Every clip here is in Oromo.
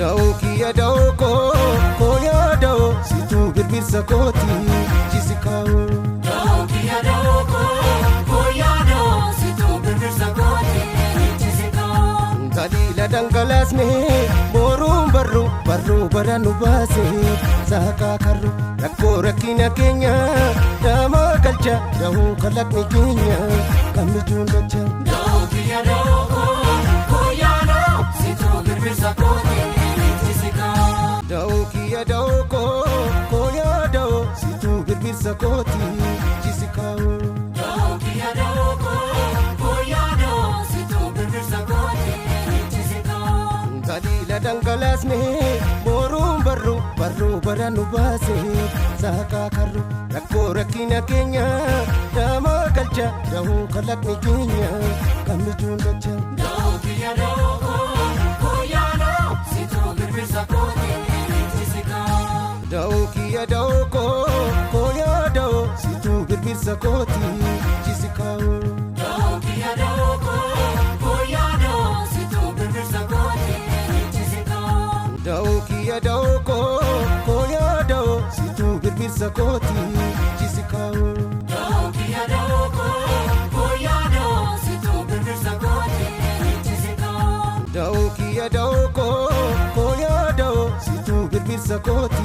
Da'oo kiyya da'oo koo koo yaa da'oo situu birbirsa kooti jisi kaa'u. Da'oo kiyya da'oo koo koo yaa da'oo situu birbirsa kooti jisi kaa'u. Taliila dhangalaasne boruun barru barruu bara nu baase saaqaa karru rakkoo rakkina keenya daamaa galcha da'oo kalaqni keenya kan mijuun dacha. Da'oo kiyya da'oo koo koo yaa da'oo situu birbirsa kooti jisi kaa'u. Da'oo kiyya da'oo koo koo yaa da'oo situu birbirsa kooti jisi kaa'u. Da'oo kiyya da'oo koo koo yaa da'oo situu birbirsa kooti jisi kaa'u. Taliila dhangalaasne boruun barru barruu bara nu baase saaqaa karru rakkoo rakkina keenya daamaa galcha da'oo kalaqni keenya kan mijuun dacha. Da'oo kiyya da'oo koo koo yaa da'oo situu birbirsa kooti jisi kaa'u. Da'oo kiyya da'oo koo koo yaa da'oo situu birbirsa kooti jisi kaa'u. Da'oo kiyya da'oo koo koo yaa da'oo situu birbirsa kooti jisi kaa'u. Da'oo kiyya da'oo koo koo yaa da'oo situu birbirsa kooti jisi kaa'u. Da'oo kiyya da'oo koo koo yaa da'oo situu birbirsa kooti jisi kaa'u. Da'oo kiyya da'oo koo koo yaa da'oo situu birbirsa kooti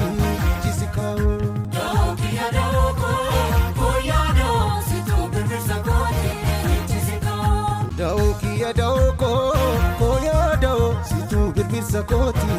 jisi kaa'u. Da'oo kiyya da'oo koo koo yaa da'oo situu birbirsa kooti jisi kaa'u. Da'oo kiyya da'oo koo koo yaa da'oo situu birbirsa kooti.